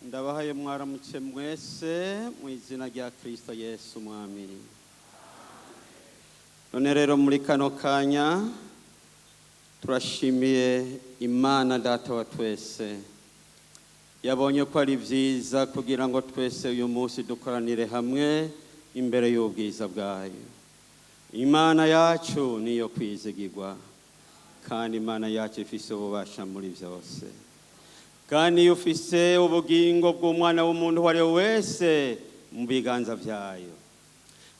Ndabahaye mwaramutse mwese mu izina rya Kristo Yesu Umwami. None rero muri kano kanya turashimiye Imana Data wa twese yabonye ko ari byiza kugira ngo twese uyu munsi dukoranire hamwe imbere y'ubwiza bwayo. Imana yacu niyo kwizigirwa, kandi Imana yacu ifise ububasha muri byose, kandi iyo ufise ubugingo bw'umwana w'umuntu uwo ari we wese mu biganza byayo,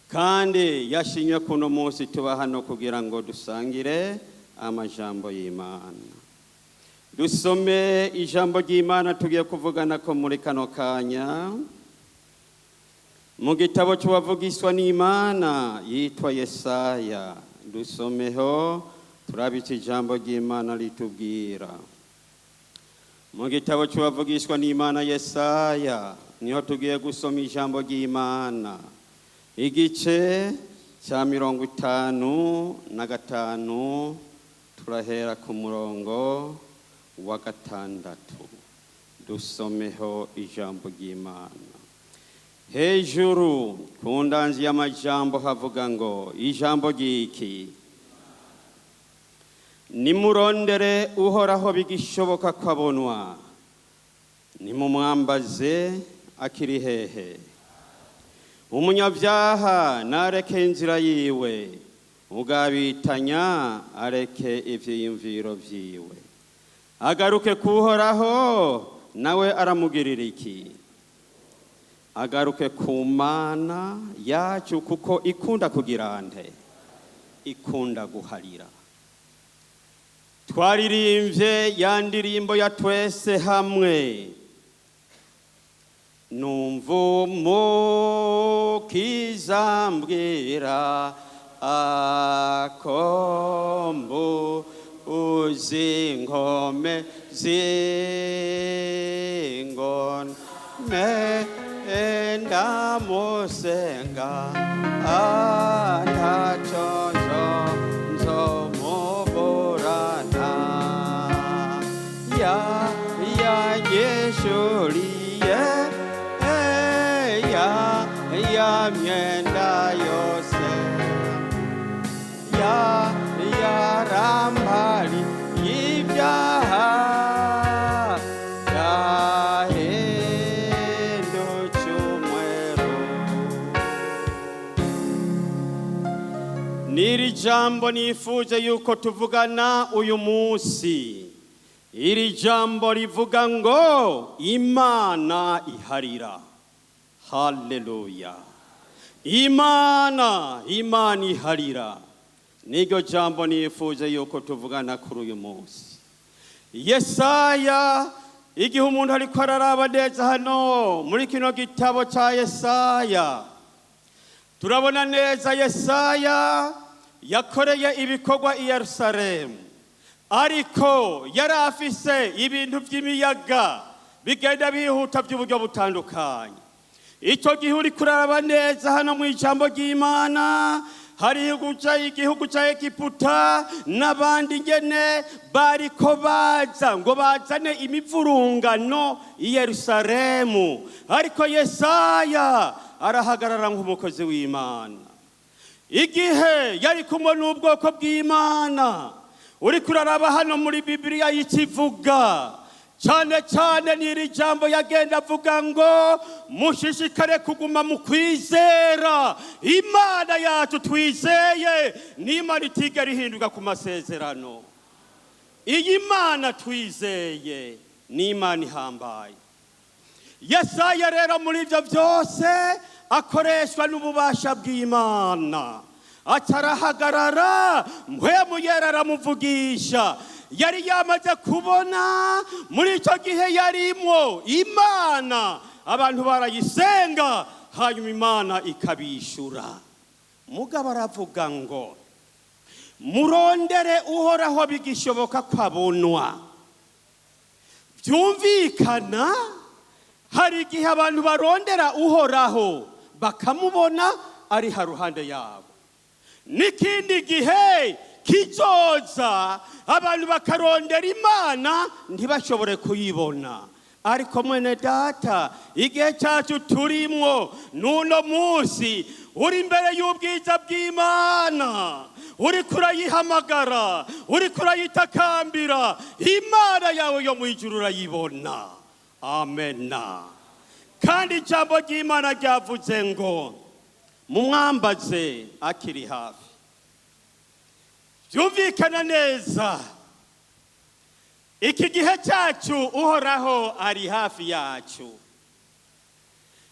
kandi yashimye kuno munsi tuba hano kugira ngo dusangire amajambo y'Imana, dusome ijambo ry'Imana tugiye kuvugana ko muri kano kanya mu gitabo cy'uwavugiswa n'Imana yitwa Yesaya. Dusomeho turabitse ijambo ry'Imana ritubwira. Mu gitabo cy'uwavugishwa n'Imana Yesaya niho tugiye gusoma ijambo ry'Imana, igice cya 55, turahera ku murongo wa 6. Dusomeho ijambo ry'Imana. Hejuru ku ndanzi y'amajambo havuga ngo: "Ijambo ry'iki? Nimurondere Uhoraho bigishoboka ko abonwa, nimumwambaze akiri hehe. Umunyabyaha nareke inzira yiwe, ugabitanya areke ivyiyumviro vyiwe, agaruke kuhoraho, nawe aramugirira iki? Agaruke ku Mana yacu, kuko ikunda kugira nte? Ikunda guharira." Twaririmbye ya ndirimbo ya twese hamwe: "Numva Umukiza mbwira akombo uzi nkome zingone ndamusenga ntacyo nzomuburana ya yanyishuriye ya ya myenda yose ya yarampari y'ibyaha yahindutse umweru." N'iri jambo nifuje yuko tuvugana uyu munsi, iri jambo rivuga ngo: "Imana iharira." Haleluya! Imana iharira, niryo jambo nifuje yuko tuvugana kuri uyu munsi. Yesaya, igihe umuntu ariko araraba neza hano muri kino gitabo cya Yesaya, turabona neza Yesaya yakoreye ibikorwa i Yerusalemu, ariko yari afise ibintu by'imiyaga bigenda bihuta by'uburyo butandukanye. Icyo gihe uri kuraraba neza hano mu ijambo ry'Imana, hari igihugu cya Egiputa n'abandi ngene bariko baza ngo bazane imivurungano i Yerusalemu, ariko Yesaya arahagarara nk'umukozi w'Imana. Igihe yari kumwe n'ubwoko bw'Imana, uri kuraraba hano muri Bibiliya y'ikivuga cyane cyane n'iri jambo yagenda avuga ngo: "Mushishikare kuguma mu kwizera. Imana yacu twizeye n'Imana itigera ihinduka ku masezerano. Iyi Mana twizeye ni Imana ihambaye." Yesaya rero muri ibyo byose akoreshwa n'ububasha bw'Imana, atarahagarara, Mpwemu Yera aramuvugisha. Yari yamaze kubona muri icyo gihe yarimwo Imana, abantu barayisenga, hanyuma Imana ikabishura. Mugabo aravuga ngo: "Murondere Uhoraho bigishoboka ko abonwa." Byumvikana hari igihe abantu barondera Uhoraho bakamubona ari haruhande yabo. N'ikindi gihe kizoza abantu bakarondera Imana ntibashobore kuyibona. Ariko mwene data, igihe cyacu turimwo n'uno munsi, uri imbere y'ubwiza bw'Imana, uriko urayihamagara, uriko urayitakambira, Imana yawe yo mu ijuru urayibona. Amena. Kandi ijambo ry'Imana ryavuze ngo mumwambaze akiri hafi. Byumvikana neza, iki gihe cyacu Uhoraho ari hafi yacu.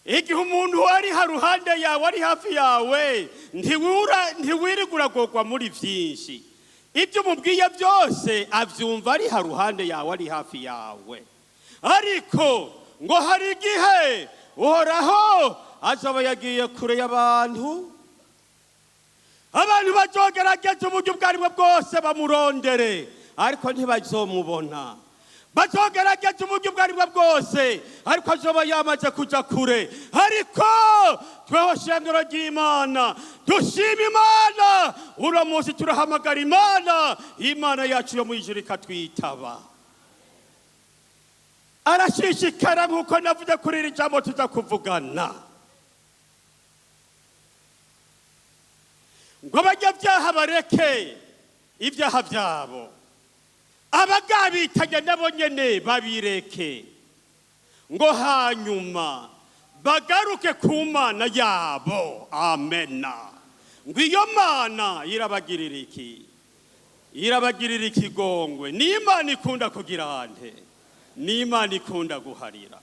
Igihe umuntu ari haruhande yawe, ari hafi yawe, ntiwirirwa uragorwa muri byinshi. Ibyo umubwiye byose abyumva ari haruhande yawe, ari hafi yawe. Ariko ngo hari igihe Uhoraho azaba yagiye kure y'abantu. Abantu bazogerageza uburyo ubwo aribwo bwose bamurondere, ariko ntibazomubona. Bazogerageza uburyo ubwo aribwo bwose, ariko azoba yamaze kuja kure. Ariko tweho, shengero ry'Imana, dushima Imana, uno munsi turahamagara Imana, Imana yacu yo mu ijuru ikatwitaba. Arashishikara, nk'uko navuze kuri iri jambo tuza kuvugana, ngo abanyabyaha bareke ibyaha byabo, abagabitanya nabo nyene babireke, ngo hanyuma bagaruke ku Mana yabo. Amena. Ngo iyo Mana irabagirira iki? Irabagirira ikigongwe. Ni Imana ikunda kugira nte? Ni Imana ikunda guharira.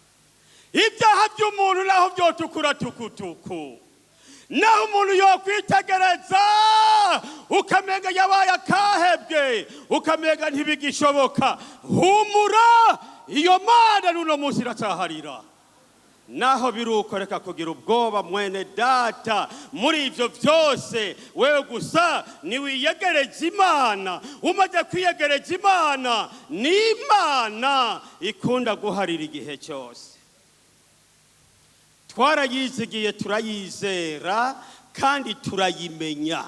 Ibyaha by'umuntu naho byotukura tukutuku, naho umuntu yokwitegereza ukamenga yabaye akahebwe, ukamenga ntibigishoboka, humura, iyo Mana n'uno munsi iracyaharira. Naho biruko, reka kugira ubwoba, mwene data. Muri ivyo byose, wewe gusa niwiyegereza Imana. Umaze kwiyegereza Imana, ni Imana ikunda guharira igihe cyose. Twarayizigiye, turayizera kandi turayimenya.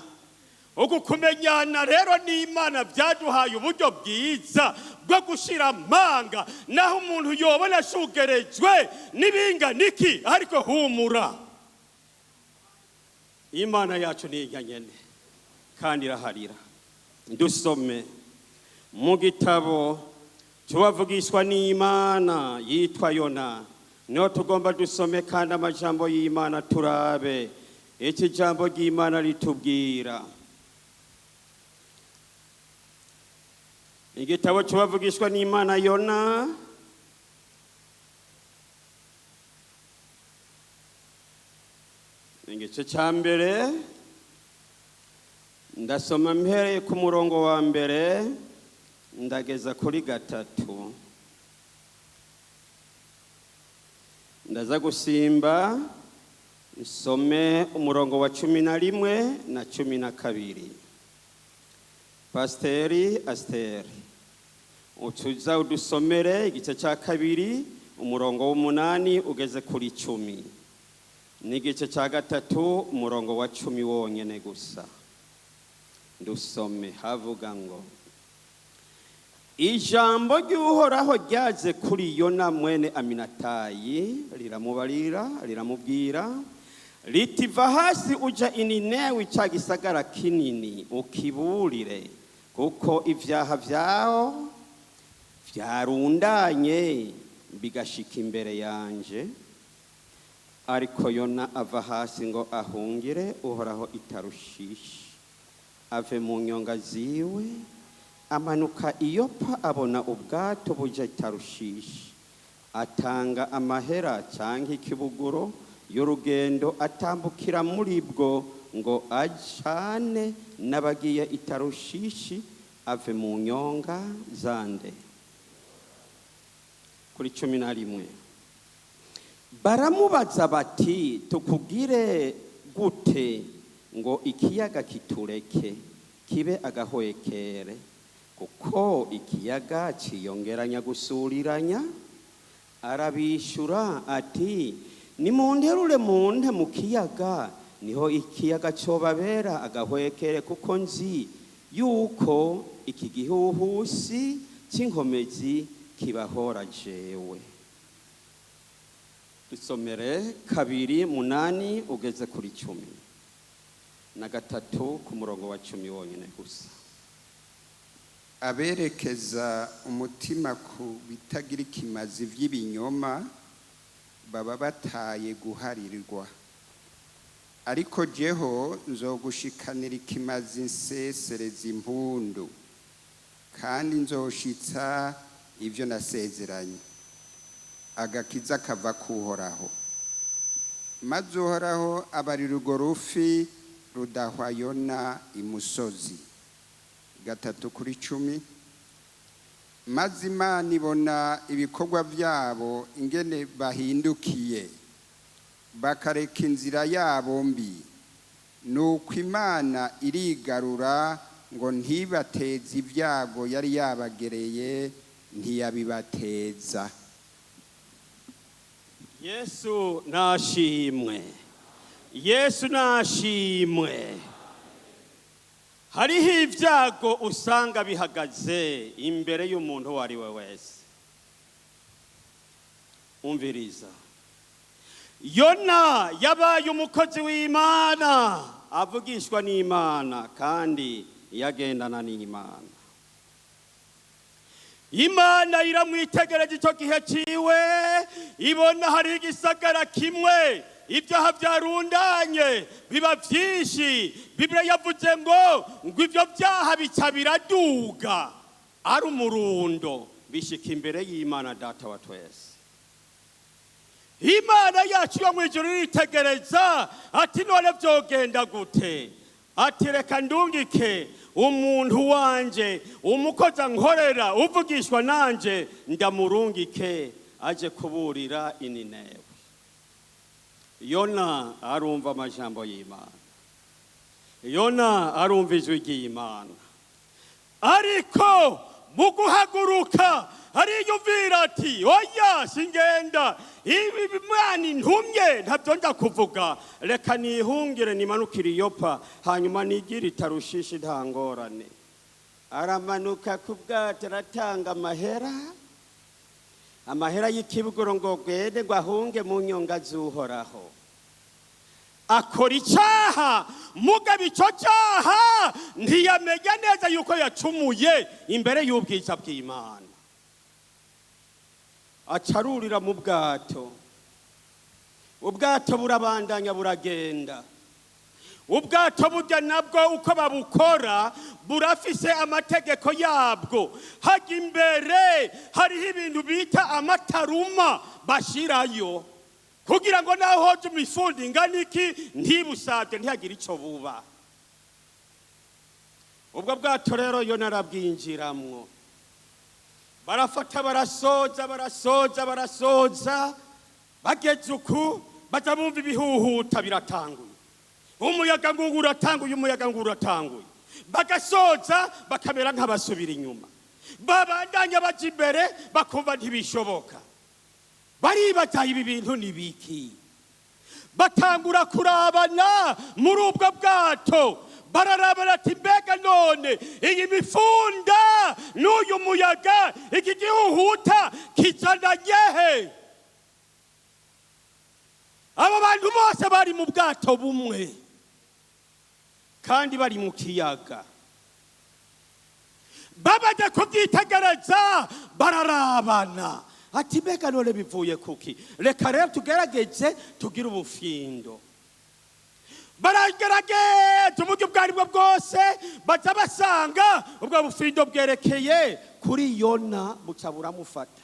Uku kumenyana rero n'Imana byaduhaye uburyo bwiza bwo gushira amanga, naho umuntu yobona ashugerejwe n'ibingana iki, ariko humura, Imana yacu ni nyene kandi iraharira. Dusome mu gitabo tubavugishwa n'Imana yitwa Yona, niho tugomba dusome kandi amajambo y'Imana, turabe iki jambo ry'Imana ritubwira. Igitabo cy'abavugishwa n'Imana Yona, igice cya mbere, ndasoma mpereye ku murongo wa mbere ndageza kuri gatatu. Ndaza gusimba nsome umurongo wa 11 na 12. Pasiteri Asiteri, utuza udusomere igice cya kabiri, umurongo w'8 ugeze kuri 10, n'igice cya gatatu, umurongo wa 10 wonyene gusa. Dusome, havuga ngo: Ijambo ry'Uhoraho ryaze kuri Yona mwene Aminatayi, riramubarira, riramubwira riti: "Va hasi uja i Ninewi, ca gisagara kinini, ukiburire, kuko ivyaha vyaho vyarundanye bigashika imbere yanje." Ariko Yona ava hasi ngo ahungire Uhoraho i Tarushishi, ave mu nyonga ziwe, amanuka i Yopa, abona ubwato buja i Tarushishi, atanga amahera canke ikibuguro y'urugendo, atambukira muri bwo ngo ajane n'abagiye i Tarushishi, ave mu nyonga zande. Kuri 11, baramubaza bati: "Tukugire gute ngo ikiyaga kitureke kibe agahwekere?" Kuko ikiyaga ciyongeranya gusuriranya. Arabishura ati: "Nimunterure munte mu kiyaga." Niho ikiyaga cobabera agahwekere, kuko nzi yuko iki gihuhusi cy'inkomezi kibahora jewe. Dusomere 2:8 ugeze kuri 13 ku murongo wa 10 wonyine gusa. Aberekeza umutima ku bitagira ikimazi by'ibinyoma baba bataye guharirwa, ariko jeho nzogushikanira ikimazi nsesereza impundu, kandi nzoshitsa ibyo nasezeranye. Agakiza kava kuhoraho. Maze Uhoraho abarira urwo rufi rudahwa Yona imusozi. 3:10. Maze Imana ibona ibikorwa byabo, ingene bahindukiye bakareka inzira yabo mbi. Nuko Imana irigarura ngo ntibateze ibyago yari yabagereye, ntiyabibateza. Yesu nashimwe, Yesu nashimwe. Hariho ibyago usanga bihagaze imbere y'umuntu uwo ari we wese. Umviriza, Yona yabaye umukozi w'Imana, avugishwa n'Imana kandi yagendana n'Imana. Imana iramwitegereje icyo gihe ciwe, ibona hari igisagara kimwe ibyaha byarundanye biba byinshi. Bibiliya yavuze ngo ibyo byaha bica biraduga ari umurundo, bishika imbere y'Imana Data wa twese. Imana yacu yo mu ijuru iritegereza ati: "None byogenda gute?" Ati: "Reka ndungike umuntu wanje, umukozi nkorera, uvugishwa nanje, ndamurungike aje kuburira Ininewe." Yona arumva amajambo y'Imana, Yona arumva ijwi ry'Imana, ariko mu guhaguruka ariyumvira ati: "Oya, singenda, ibi Imana intumye ntabyo nja kuvuga, reka nihungire nimanukire i Yopa, hanyuma nigire i Tarushishi, nta ngorane." Aramanuka ku bwato, aratanga amahera y'ikibuguro ngo gwende, ngo ahunge mu nyonga z'Uhoraho. Akora icyaha, mugabo icyo cyaha ntiyamenya neza yuko yacumuye imbere y'ubwiza bw'Imana. Acarurira mu bwato, ubwato burabandanya buragenda. Ubwato burya nabwo uko babukora burafise amategeko yabwo. Hajya imbere hariho ibintu bita amataruma bashirayo kugira ngo naho hoja imifundi ingana iki ntibusabye, ntihagire ico buba. Ubwo bwato rero yo narabwinjiramwo, barafata barasoza, barasoza, barasoza. Bageze uku baja bumva ibihuhuta biratanguye, umuyaga ngugu uratanguye, umuyaga ngugu uratanguye. Bagasoza bakamera nk'abasubira inyuma, babandanya baja imbere bakumva ntibishoboka. Baribaza: "Ibi bintu ni biki?" Batangura kurabana muri ubwo bwato, bararabana ati: "Mbega none iyi mifunda n'uyu muyaga, iki gihuhuta kizananye he?" Abo bantu bose bari mu bwato bumwe kandi bari mu kiyaga. Babajya kubyitegereza, bararabana ati: "Mbega none bivuye kuki? Reka rero tugerageze tugire ubufindo." Baragerageza uburyo ubwo aribwo bwose, baza basanga ubwo bufindo bwerekeye kuri Yona, buca buramufata.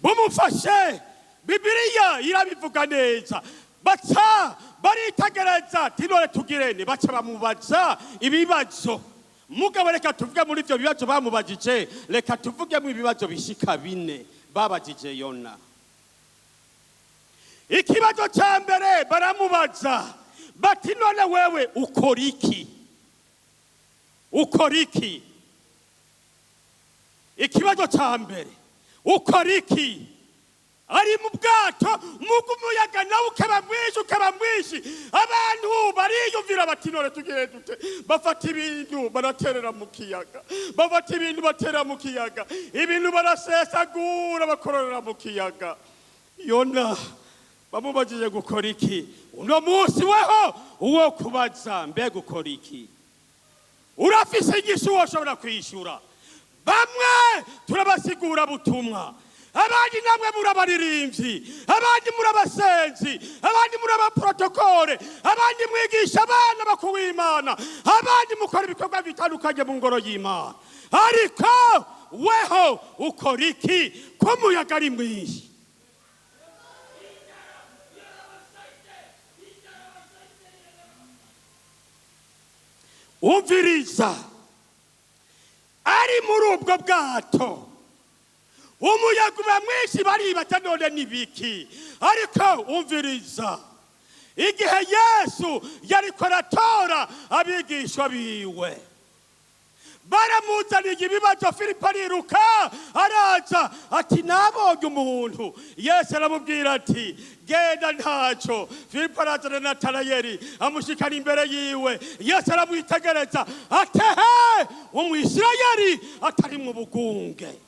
Bumufashe, Bibiliya irabivuga neza, baca baritegereza ati: "None tugirene?" Baca bamubaza ibibazo. Mugabo reka tuvuge muri ibyo bibazo bamubajije, reka tuvugemo ibibazo bishika bine babajije Yona. Ikibazo cya mbere baramubaza bati: "None wewe ukora iki? Ukora iki?" Ikibazo cya mbere: "Ukora iki?" Ari mu bwato, muga umuyaga nawe ukaba mwinshi, ukaba mwinshi. Abantu bariyumvira bati: "None tugiye dute?" Bafata ibintu baraterera mu kiyaga, bafata ibintu baterera mu kiyaga, ibintu barasesagura, bakororera mu kiyaga. Yona bamubajije gukora iki? Uno munsi weho uwo kubaza, mbega ukora iki? Urafise inyishu woshobora kwishyura? Bamwe turabasigura butumwa, abandi namwe murabaririmbyi, abandi murabasenzi, abandi murabaprotokole, abandi mwigisha abana bakuw'Imana, abandi mukora ibikorwa bitandukanye mu ngoro y'Imana. Ariko weho ukora iki ko umuyaga ari mwinshi? Umviriza, ari muri ubwo bwato, umuyaga uba mwinshi, baribata: "None nibiki?" Ariko umviriza, igihe Yesu yariko aratora abigishwa biwe, baramuzaniye ibibazo. Filipo ariruka araza ati: "Nabonye umuntu." Yesu aramubwira ati: "Genda, ntacyo." Filipo arazana Natanayeli, amushikana imbere yiwe. Yesu aramwitegereza ati: "He, Umwisirayeli atari mu bugunge."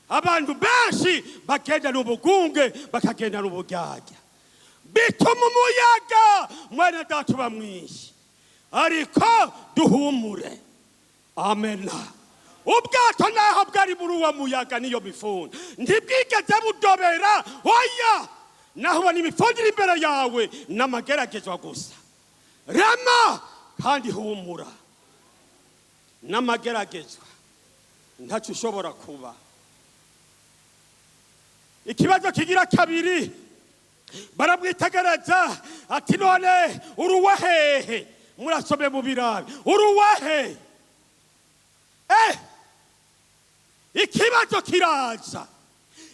Abantu benshi bagendana ubugunge, bakagendana uburyarya, bituma umuyaga, mwene data, uba mwinshi. Ariko duhumure, amena. Ubwato naho bwari muri uwo muyaga niyo mifundo, ntibwigeze budobera, oya. Naho ubona imifundo iri imbere yawe n'amageragezwa gusa, rama kandi humura. N'amageragezwa ntacyo ushobora kuba. Ikibazo kigira kabiri, baramwitegereza ati: "None uruwa hehe?" Murasome mu birabi, uruwa he? Ikibazo kiraza.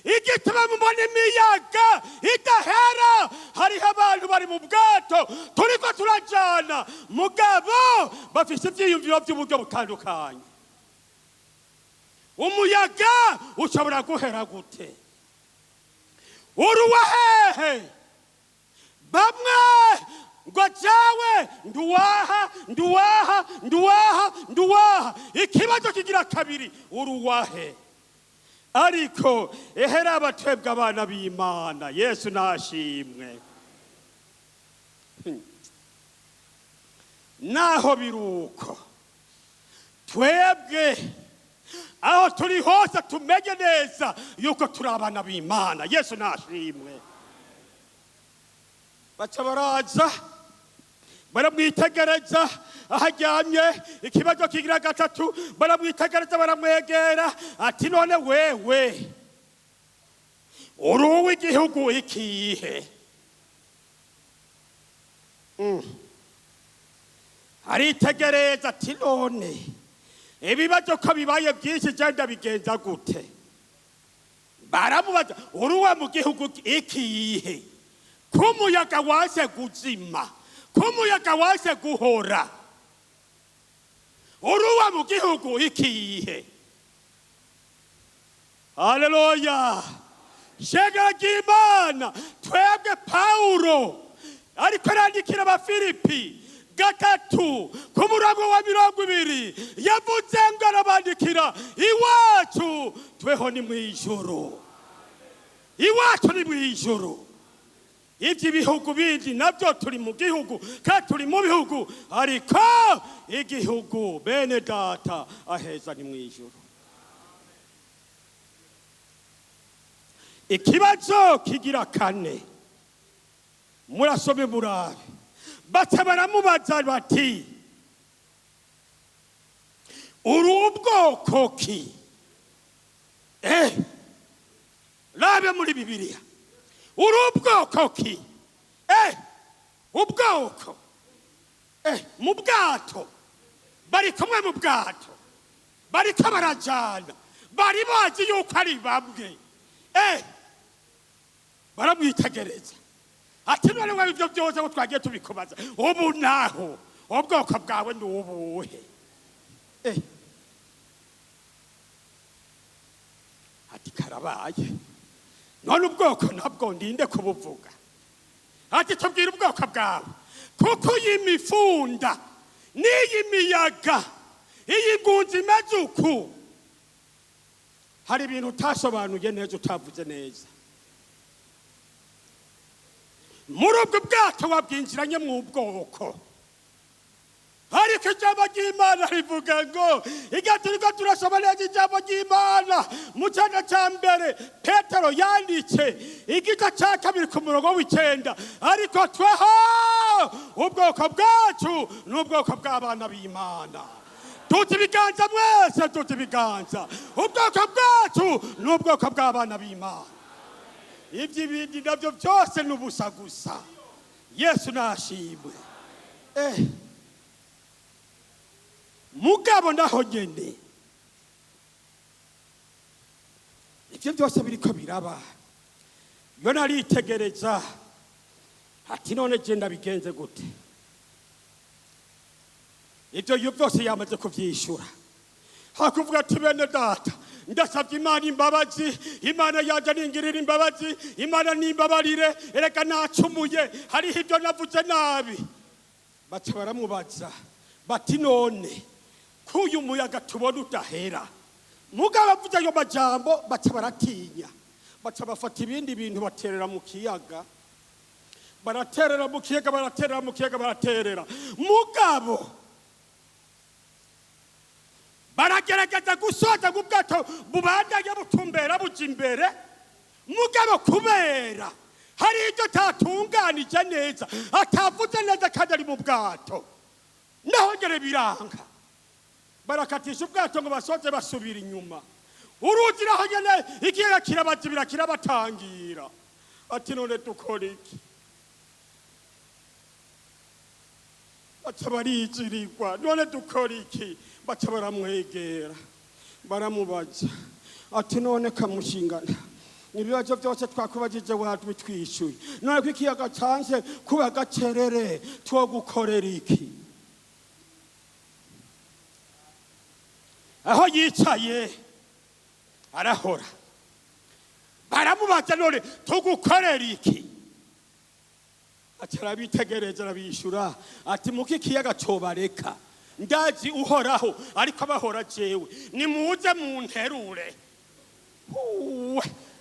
Igituma mubona imiyaga idahera, hariho abantu bari mu bwato turiko turajana, mugabo bafise ivyiyumviro vy'uburyo butandukanye. Umuyaga ushobora guhera gute? Uruwa hehe? Bamwe ngo: "Jawe nduwaha, nduwaha, nduwaha, nduwaha." Ikibazo kigira kabiri: uruwahe? Ariko ehera, abatwebwe abana b'Imana, Yesu nashimwe. Naho biruko, twebwe aho turi hose tumenye neza yuko turi abana b'Imana. Yesu nashimwe. Baca baraza baramwitegereza aho aryamye. Ikibazo kigira gatatu, baramwitegereza, baramwegera ati: "None wewe uri uw'igihugu ikihe?" Aritegereza ati: "None ibibazo ko bibaye byinshi, genda bigenza gute?" Baramubaza: "Uruwa mu gihugu ikihe, ko umuyaga waje kuzima, ko umuyaga waje guhora? Uruwa mu gihugu ikihe?" Haleluya! Shegera ry'Imana, twebwe Pawulo ariko arandikira Abafilipi 3 ku murongo wa 20, yavuze ngo arabandikira: "Iwacu tweho ni mu ijuru, iwacu ni mu ijuru." Iby'ibihugu bindi nabyo, turi mu gihugu kandi turi mu bihugu, ariko igihugu, bene data, aheza ni mu ijuru. Ikibazo kigira kane, murasome murabe, baca baramubaza bati: "Uri ubwoko ki?" Rabe muri Bibiliya, uri ubwoko ki? Ubwoko, mu bwato bari kumwe, mu bwato bariko barajana, bari bazi yuko ari bamwe. Baramwitegereza ati: "None we, ibyo byose ko twagiye tubikubaza, ubu naho ubwoko bwawe ni ubuhe?" Ati: "Karabaye." None ubwoko nabwo ndinde kubuvuga? Ati tubwire ubwoko bwawe, kuko iyi mifunda n'iyi miyaga, iyi ngunzi imeze uku, hari ibintu utasobanuye neza, utavuze neza. Muri ubwo bwato wabwinjiranye mu bwoko, ariko ijambo ry'Imana rivuga ngo igihe turiko turasoma neza ijambo ry'Imana mu cenda ca mbere Petero yanditse, igice ca 2 ku murongo w'9, ariko tweho ubwoko bwacu ni ubwoko bw'abana b'Imana. Tuti ibiganza mwese, tuti ibiganza. Ubwoko bwacu ni ubwoko bw'abana b'Imana. Iby'ibindi nabyo byose ni ubusa gusa. Yesu nashimwe. Mugabo naho nyene ivyo byose biriko biraba, yo naritegereza ati none je ndabigenze gute? Ibyo yo byose yamaze kuvyishura, hakuvuga ati bene data, ndasabye Imana imbabazi, Imana yanje ningirira imbabazi, Imana nimbabarire, erega nacumuye, hariho ibyo navuze nabi. Baca baramubaza bati none kuyu muyaga tubona udahera? Mugabo avuze ayo majambo, baca baratinya, baca bafata ibindi bintu baterera mu kiyaga, baraterera mu kiyaga, baraterera mu kiyaga, baraterera. Mugabo baragerageza gusoza ngo ubwato bubandanye butumbera buja imbere, mugabo kubera hari ibyo atatunganije neza, atavuze neza kandi ari mu bwato, naho ngere biranga, barakatisha ubwato ngo basoze basubira inyuma. Uruzi naho nyene ikiyaga kirabazibira, kirabatangira. Ati none dukora iki? Baca barijirirwa, none dukora iki? Baca baramwegera, baramubaza ati none kamushingana, ibibazo byose twakubajije watwitwishuye, none ko ikiyaga canse kuba gacerere, twogukorera iki? Aho yicaye arahora. Baramubaza none tugukorera iki? Ati arabitegereza, arabishura ati muko ikiyaga cobareka, ndazi uhoraho ariko abahora jewe, nimuze munterure.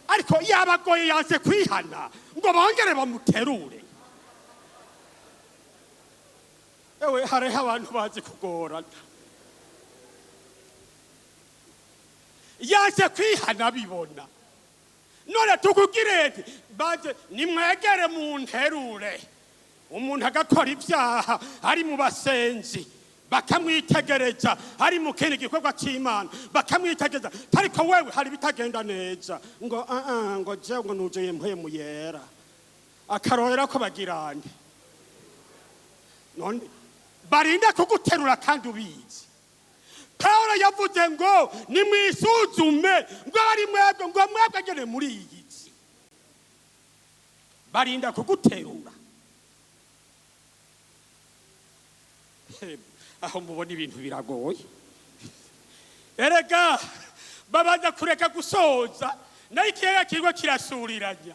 Ariko yabagoye, yanse kwihana ngo bongere bamuterure. Ewe, hariho abantu bazi kugorana. Yanse kwihana bibona. None tukugirete baje nimwegere munterure. Umuntu agakora ibyaha ari mu basenzi, bakamwitegereza ari mu kindi gikorwa c'Imana, bakamwitegereza, ariko wewe hari bitagenda neza, ngo ngo je ngo nujeye mpemu yera, akarorera ko bagirande. None barinda kuguterura kandi ubizi. Paulo yavuze ngo nimwisuzume, ngo ari mwebwe, ngo mwebwe ngene muri iyi si. Barinda kuguterura. Aho mubona ibintu biragoye. Erega babanza kureka gusoza, nayo ikiyaga kiriko kirasuriranya.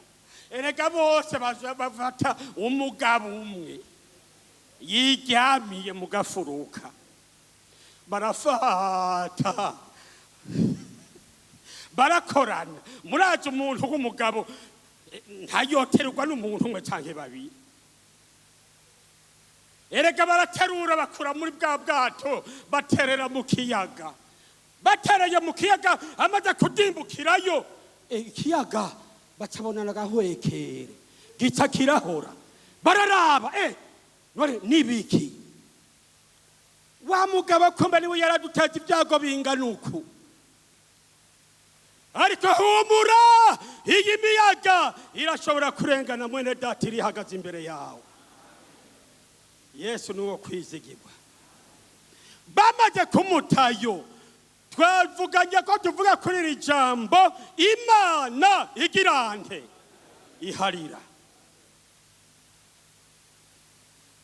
Erega bose bafata umugabo umwe yiryamiye mu gafuruka, barafata barakorana. Murazi umuntu w'umugabo ntayoterwa n'umuntu umwe canke babiri. Erega baraterura, bakura muri bwa bwato, baterera mu kiyaga. Batereye mu kiyaga, amaze kudimbukirayo ikiyaga, bacabonana gahwekere gica kirahora. Bararaba, none nibiki? Wa mugabo kumbe niwe yaraduteza ibyago bingana uku. Ariko humura, iyi miyaga irashobora kurengana, mwene data iri ihagaze imbere yawe. Yesu niwo kwizigirwa. Bamaze kumutayo, twavuganye ko tuvuga kuri iri jambo Imana igirante iharira.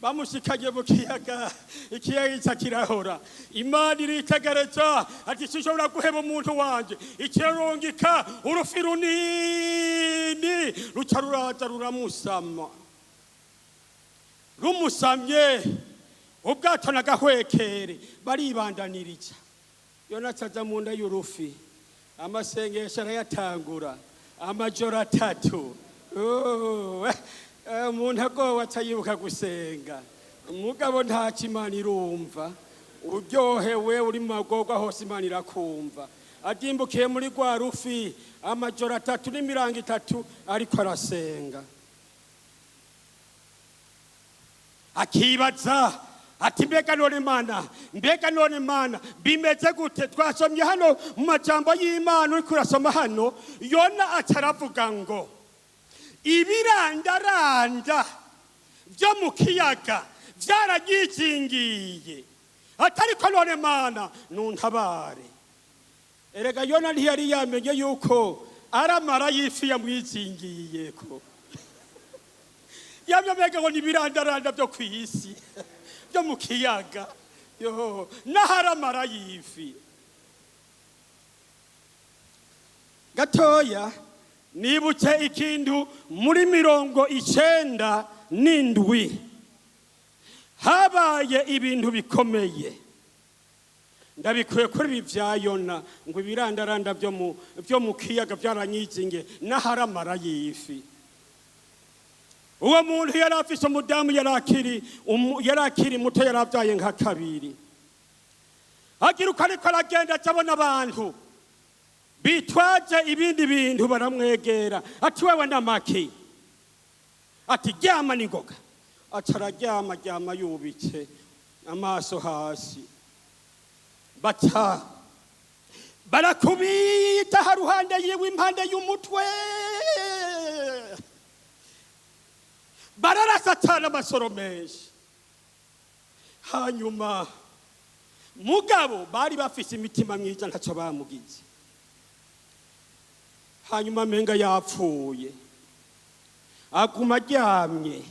Bamushikanye mu kiyaga, ikiyaga gica kirahora. Imana iritegereza ati: "Sinshobora guheba umuntu wanje." Ikirarungika urufi runini, ruca ruraza ruramusama. Rumusamye, ubwato n'agahwekere baribandaniriza. Yona acaja mu nda y'urufi, amasengesho arayatangura amajoro 3. Oh, umuntu agowe aca yibuka gusenga, umugabo ntacyo Imana irumva. Uryohewe, uri mu magorwa hose, Imana irakumva. Adimbukiye muri rwa rufi amajoro 3 n'imirango 3, ariko arasenga, akibaza ati: "Mbega none Imana, mbega none Imana, bimeze gute?" Twasomye hano mu majambo y'Imana, uriko urasoma hano, Yona aca aravuga ngo ibirandaranda byo mu kiyaga byaragikingiye, atariko none Mana nuntabare. Erega Yona ntiyari yamenye yuko aramara y'ifi yamwizingiyeko. Yamye mbega ngo ni ibirandaranda byo ku isi byo mu kiyaga, yo n'aharamara y'ifi. Gatoya nibutse ikintu: muri 97 habaye ibintu bikomeye. Ndabikuye kuri ibi bya Yona ngo ibirandaranda byo mu kiyaga byaranyizinge n'aharamara y'ifi. Uwo muntu yari afise umudamu, yari akiri muto, yari abyaye nka kabiri. Agira uko ariko aragenda, acabona abantu bitwaje ibindi bintu, baramwegera ati: "Wewe n'amaki?" Ati: "Ryama n'ingoga." Aca araryama, aryama yubitse amaso hasi. Baca barakubita haruhande yiwe, impande y'umutwe, bararasa cyane amasoro menshi. Hanyuma mugabo bari bafise imitima myiza, ntacyo bamugize. Hanyuma amenga yapfuye, aguma aryamye.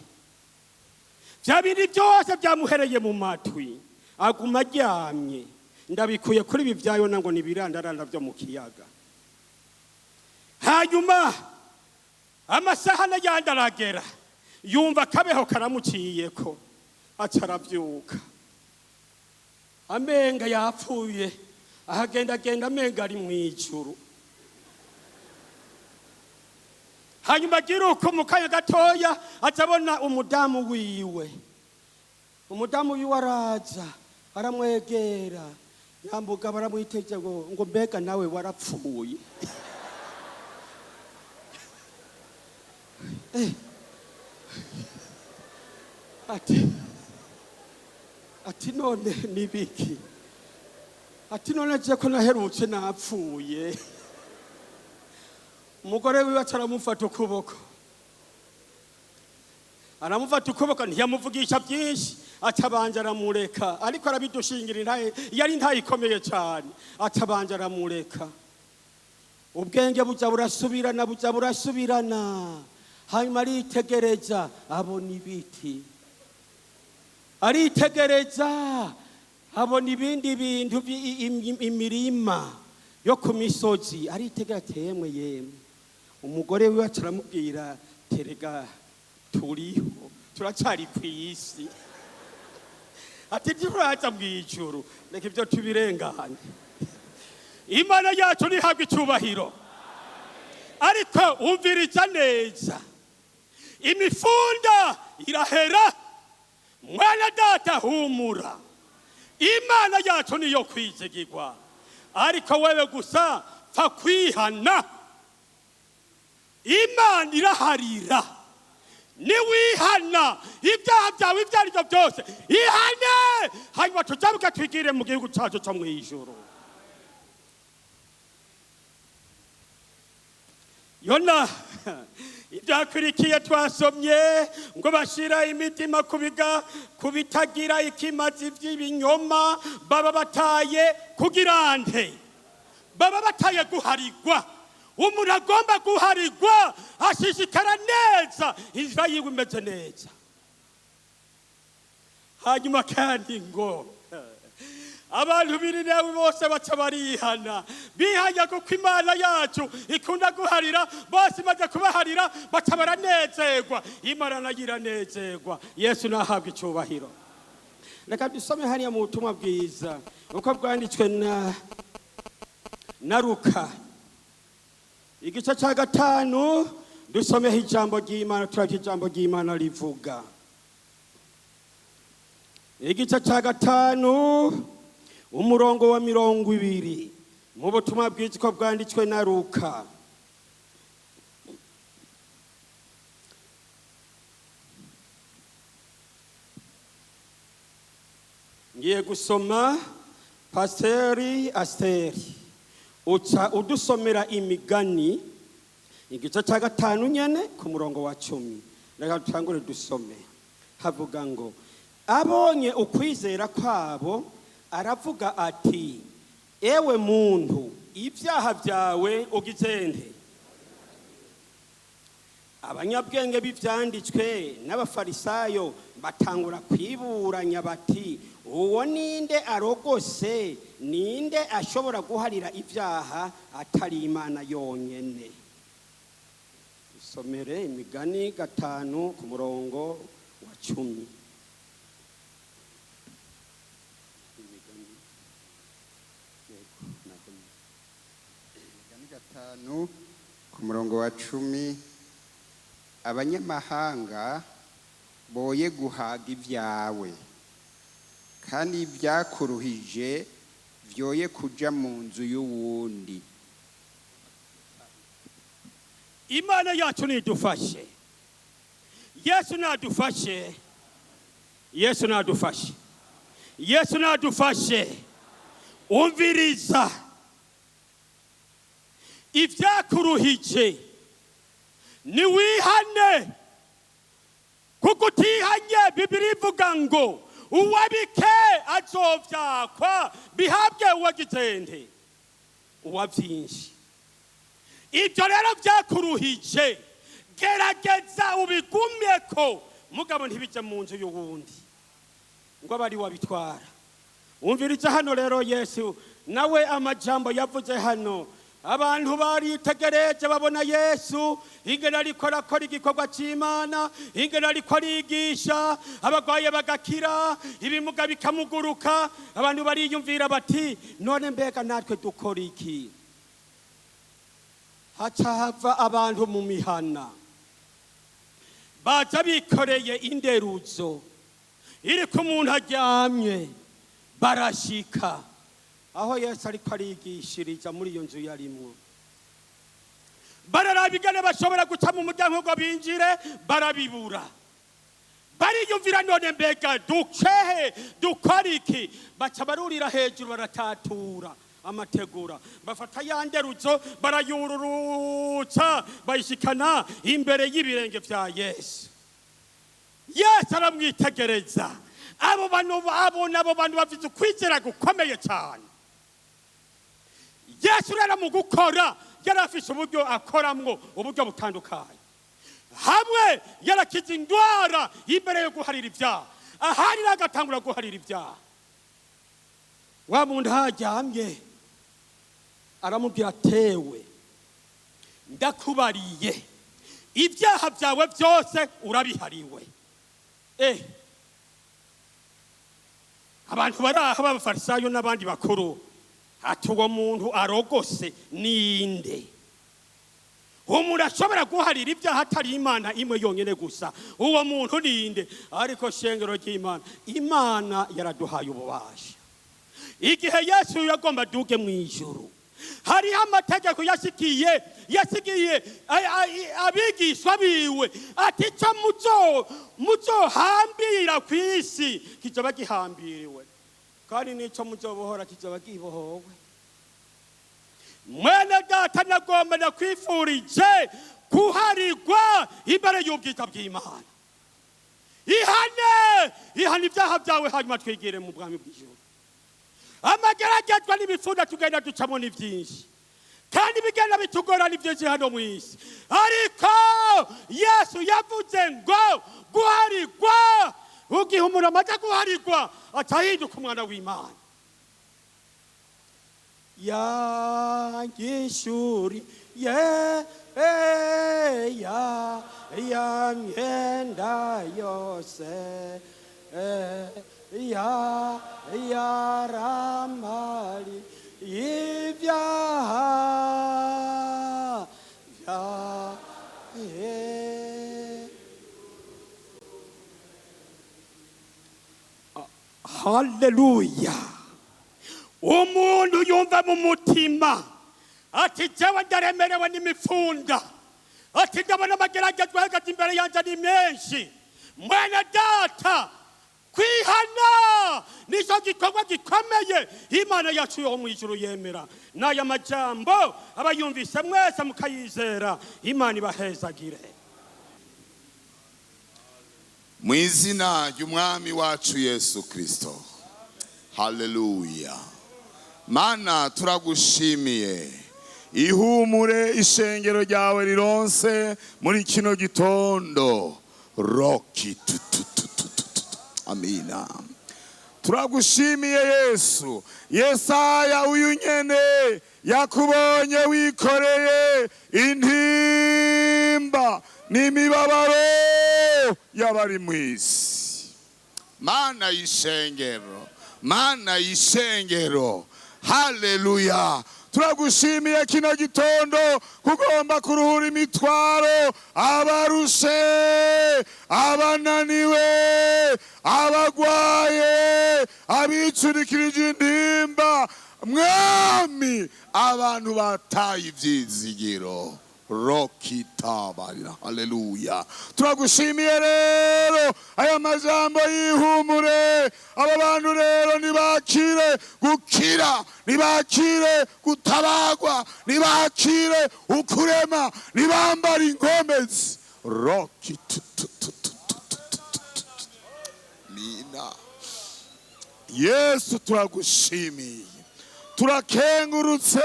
Bya bindi byose byamuhereye mu matwi, aguma aryamye. Ndabikuye kuri ibi bya Yona ngo ni ibirandaranda byo mu kiyaga. Hanyuma amasaha n'ayandi aragera, yumva akabeho karamuciyeko, aca arabyuka amenga yapfuye, ahagendagenda amenga ari mu ijuru. Hanyuma agira uko mu kanya gatoya aca abona umudamu wiwe. Umudamu wiwe araza aramwegera, yambuga baramwiteje ngo: "Mbega nawe warapfuye?" Ati: "None nibiki?" Ati: "None je ko naherutse napfuye?" Umugore wiwe aca aramufata ukuboko, aramufata ukuboko, ntiyamuvugisha byinshi, atabanje aramureka, ariko arabidushingira intahe, yari intahe ikomeye cyane. Atabanje aramureka, ubwenge buja burasubirana, buja burasubirana. Hanyuma aritegereza, abona ibiti, aritegereza, abona ibindi bintu, imirima yo ku misozi, aritegereza ati: "Yemwe yemwe." Umugore wiwe aca aramubwira: "Terega turiho, turacari ku isi." Ati: "Ntituraza mu ijuru, reka ibyo tubirengane." Imana yacu ntihabwe icyubahiro. Ariko umviriza neza, imifunda irahera. Mwana data, humura, Imana yacu niyo kwizigirwa, ariko wewe gusa pfa kwihana. Imana iraharira niwihana ibyaha byawe ibyo ari byo byose. Ihane, hanyuma tujabuke twigire mu gihugu cyacu cyo mu ijuru. Yona, ibyakurikiye twasomye ngo bashira imitima kubiga kubitagira ikimazi by'ibinyoma, baba bataye kugira nte? Baba bataye guharigwa. Umuntu agomba guharigwa ashishikara neza, inzira yiwe imeze neza. Hanyuma kandi ngo abantu b'Ininewi bose baca barihana, bihanya kuko Imana yacu ikunda guharira bose. Imaze kubaharira baca baranezerwa, Imana nayo iranezerwa. Yesu nahabwa icyubahiro. Reka dusome hariya mu butumwa bwiza uko bwanditswe na Luka, igice cya 5. Dusomeho ijambo ry'Imana, turabye ijambo ry'Imana rivuga. Igice cya 5, umurongo wa 20, mu butumwa bwiza uko bwanditswe na Luka. Ngiye gusoma. Pasiteri Asiteri, uca udusomera Imigani igice cya 5 nyene ku murongo wa 10. Reka dutangure dusome. Havuga ngo: "Abonye ukwizera kwabo, aravuga ati: 'Ewe muntu, ibyaha byawe ugizende.'" Abanyabwenge b'ivyanditswe n'Abafarisayo batangura kwiburanya bati: "Uwo ninde arogose? Ninde ashobora guharira ibyaha atari Imana yonyene?" Isomere Imigani 5 ku murongo wa 10. Imigani. Yego, naho nyene. Imigani 5 ku murongo wa 10: "Abanyamahanga boye guhaga ibyawe, kandi ibyakuruhije vyoye kuja mu nzu y'uwundi." Imana yacu nidufashe. Yesu nadufashe. Yesu nadufashe. Yesu nadufashe. Umviriza, ibyakuruhije niwihane, kuko utihanye, Bibiri ivuga ngo uwabike azovyakwa bihabwe uwagizende uwa byinshi. Ibyo rero byakuruhije, gerageza ubigumye ko mugabo ntibijya mu nzu y'uwundi ngo abe ari wabitwara. Umviriza hano rero, Yesu nawe amajambo yavuze hano, abantu baritegereje babona Yesu ingene ariko arakora igikorwa cy'Imana, ingene ariko arigisha, abarwaye bagakira, ibimuga bikamuguruka. Abantu bariyumvira bati: "None mbega natwe dukora iki?" Haca hava abantu mu mihana, baza bikoreye inderuzo iriko umuntu aryamye. Barashika aho Yesu ariko arigishiriza muri iyo nzu yarimwo, bararaba ingene bashobora guca mu muryango ngo binjire, barabibura. Bariyumvira: "None mbega dukehe, dukora iki?" Baca barurira hejuru, baratatura amategura, bafata ya nderuzo, barayururutsa, bayishikana imbere y'ibirenge vya Yesu. Yesu aramwitegereza, abo bantu, abona abo bantu bafite ukwizera gukomeye cyane. Yesu rero mu gukora yari afise uburyo akoramwo, uburyo butandukanye. Hamwe yarakiza indwara imbere yo guharira ibyaha, ahari agatangura guharira ibyaha. Wa muntu haryamye aramubwira: "Atewe, ndakubariye, ibyaha byawe byose urabihariwe." Abantu bari aho b'Abafarisayo n'abandi bakuru ati: "Uwo muntu arogose ninde? Uwo muntu ashobora guharira ibyaha atari Imana imwe yonyine gusa, uwo muntu ninde?" Ariko shengero ry'Imana, Imana yaraduhaye ububasha. Igihe Yesu yagomba duge mu ijuru, hariho amategeko yasigiye abigishwa biwe, ati: "Icyo muzohambira ku isi kizoba gihambiriwe, kandi n'icyo muzobohora kizoba gibohowe." Mwene data, nagomba nakwifurije kuharigwa imbere y'ubwiza bw'Imana. Ihane, ihane ibyaha byawe, hanyuma twigire mu bwami bw'ijuru. Amageragezwa n'ibifunda tugenda ducamo ni byinshi, kandi bigenda bitugora ni byinshi hano mu isi, ariko Yesu yavuze ngo guharigwa Ugihe umuntu amaze guharigwa atahinduka umwana w'Imana. Yangishuri ye ya ya myenda yose ya yaramari ibyaha bya Haleluya. Umuntu yumva mu mutima ati jewe ndaremerewe n'imifunda, ati ndabona amageragezwa ahagaze imbere yanjye ni menshi. Mwene data, kwihana nicyo gikorwa gikomeye Imana yacu yo mu ijuru yemera. N'aya majambo abayumvise mwese mukayizera, Imana ibahezagire. Mu izina ry'Umwami wacu Yesu Kristo. Haleluya. Mana, turagushimiye ihumure ishengero ryawe rironse muri kino gitondo. Roki tu tu tu tu tu tu. Amina. Turagushimiye Yesu. Yesaya uyu nyene yakubonye wikoreye intimba n'imibabaro y'abari mu isi. Mana y'ishengero, Mana y'ishengero, haleluya. Turagushimiye kino gitondo kugomba kuruhura imitwaro abarushe, abananiwe, abagwaye, abicurikirije intimba. Mwami, abantu bataye ivyizigiro. Rokitabarira. Haleluya. Turagushimiye rero aya majambo y'ihumure. Aba bantu rero nibakire gukira, nibakire gutabagwa, nibakire ukurema, nibambara inkomezi. Roki tu tu tu tu tu tu tu tu tu. Mina. Yesu, turagushimiye, turakengurutse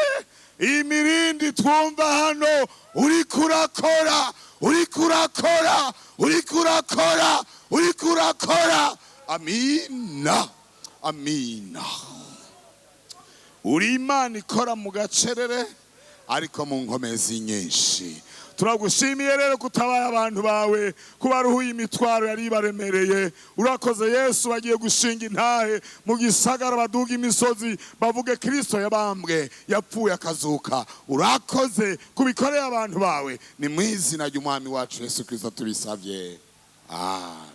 imirindi twumva hano. Uriko urakora, uriko urakora, uriko urakora, uriko urakora. Amina, amina. Uri Imana ikora mu gacerere ariko mu nkomezi nyinshi. Turagushimiye rero kutabaye abantu bawe, kubaruhuye imitwaro yari ibaremereye. Urakoze Yesu, bagiye gushinga intahe mu gisagara, baduga imisozi bavuge Kristo yabambwe, yapfuye akazuka. Urakoze kubikoreye abantu bawe. Ni mu izina ry'Umwami wacu Yesu Kristo tubisabye. Amen.